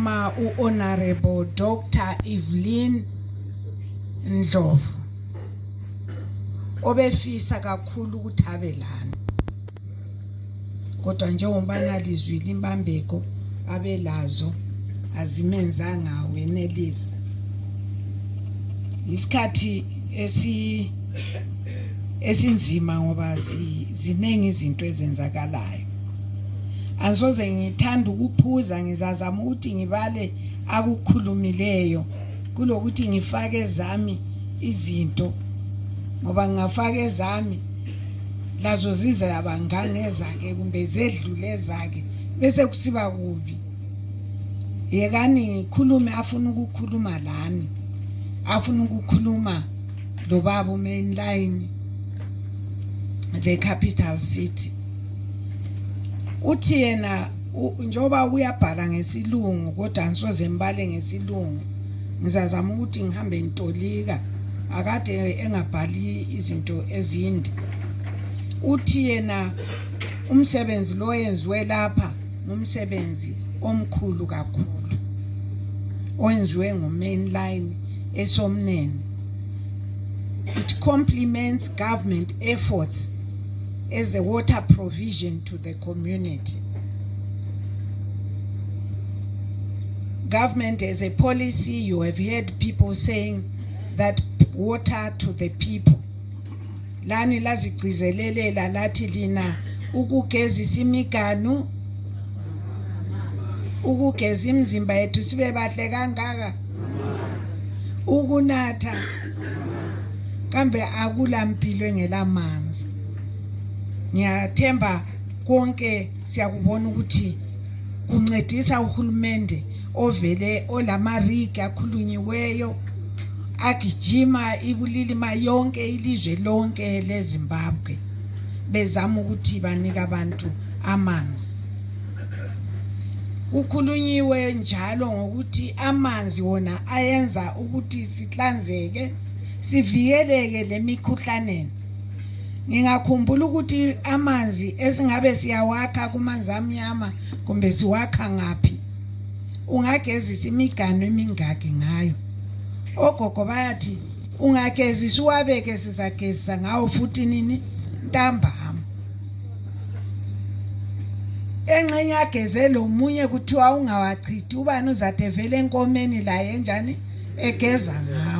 umama uHonorable Dr. Evelyn Ndlovu obefisa kakhulu ukuthi abelana, kodwa njengoba nalizwile imbambeko abelazo azimenzanga wenelisa. Isikhathi esinzima ngoba zinengi izinto ezenzakalayo. Angisoze ngithanda ukuphuza, ngizazama ukuthi ngibale akukhulumileyo kulokuthi ngifake ezami izinto, ngoba ngingafaka ezami lazo ziza abangangezake kumbe zedlule zake bese kusiba kubi. Yekani ngikhulume afuna ukukhuluma lani, afuna ukukhuluma lo baba mainline the capital city. Uthi yena njoba uyabhala ngesilungu kodwa angisoze mbale ngesilungu, ngizazama ukuthi ngihambe ngitolika akade engabhali izinto ezinde. Uthi yena umsebenzi lo yenziwe lapha umsebenzi omkhulu kakhulu owenziwe ngomainline esomnene. It complements government efforts as a water provision to the community. Government has a policy, you have heard people saying that water to the people. Lani lazigcizelela lathi lina ukugezisa imiganu, ukugeza imizimba yethu sibe bahle kangaka, ukunatha kambe akula mpilo engelamanzi. Ngiyathemba konke siyakubona ukuthi kuncedisa ukhulumende ovele olamariki akhulunyiweyo agijima ibulilima yonke ilizwe lonke leZimbabwe bezama ukuthi banika abantu amanzi. Ukhulunyiwe njalo ngokuthi amanzi wona ayenza ukuthi sihlanzeke sivikeleke lemikhuhlaneni. Ngingakhumbula ukuthi amanzi esingabe siyawakha kumanzi amnyama kumbe siwakha ngaphi ungagezisa imiganu emingaki ngayo. Ogogo bayathi ungagezisa uwabeke sizagezisa ngawo futhi nini ntambama. Engxenye agezelo umunye kuthiwa ungawachithi ubani uzathe vele enkomeni la enjani egeza ngawo.